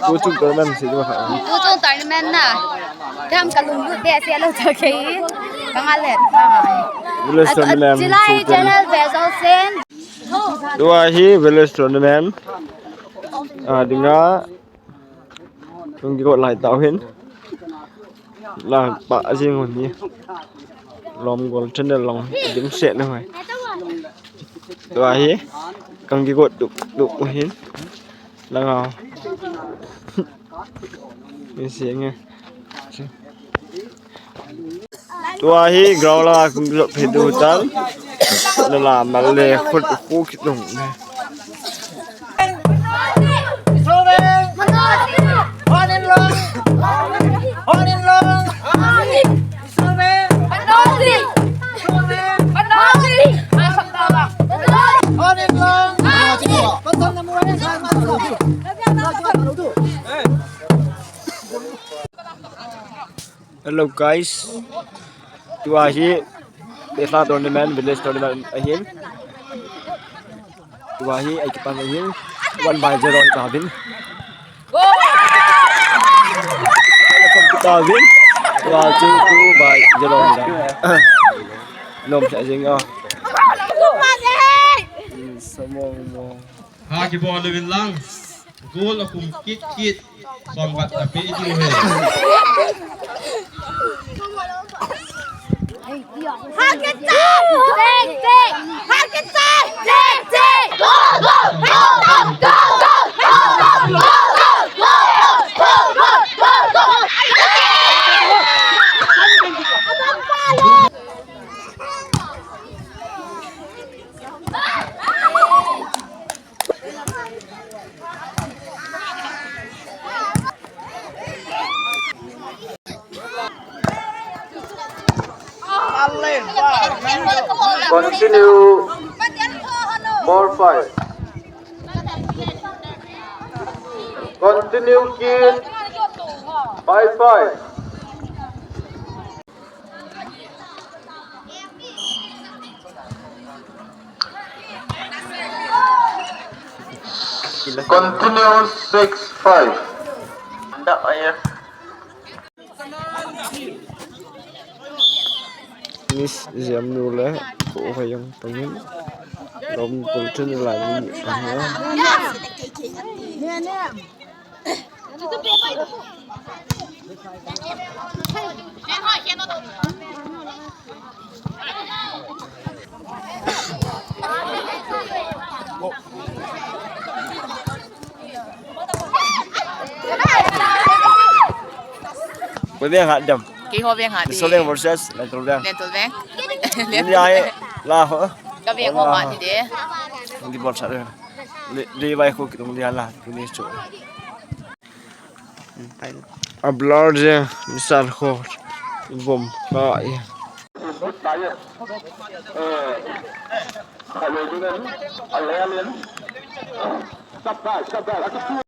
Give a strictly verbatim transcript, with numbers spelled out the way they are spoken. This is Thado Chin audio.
Tu chung tournament si tu kha. Tu chung tournament na. Kam ka lunglut behseh lou chu kei. Ka ngalet. Village tournament. Chilai channel ve jo sen. Tua hi village tournament. A dinga. Tung ki ko lai tau hin. La pa jing hun ni. Lom gol channel long dim se na hoi. Tua hi. Kang ki ko tuk tuk hin. Langa. Ni se nge. Tua hi ground la kum jot phe du tan. Nala mal le khut khu ki tung ne. Hello guys. Tua hi Tesla tournament, village tournament ahin. Tua hi ai kipan ahin. One by zero ka vin. Ka vin. Tua chu two by zero ka. Nom sa jing a. Samong mo. Ha kibol uvin lang. Goal akum kit kit. Som khat na pe diu he. Continue. Four five. Continue, kid. Five five. Continue six five. Miss Jemnu le ko hayang pangin lom kulchun la ni pangin. Koi veng hat dem? Keiho veng hat. Mizo Veng versus Lentol Veng. Lentol Veng. India hi la ho. Ka veng ho hat de. Di bol sa de. Di vai ko kitung dia la. Tuni chu. A blur je, misal ho. Vom ka e.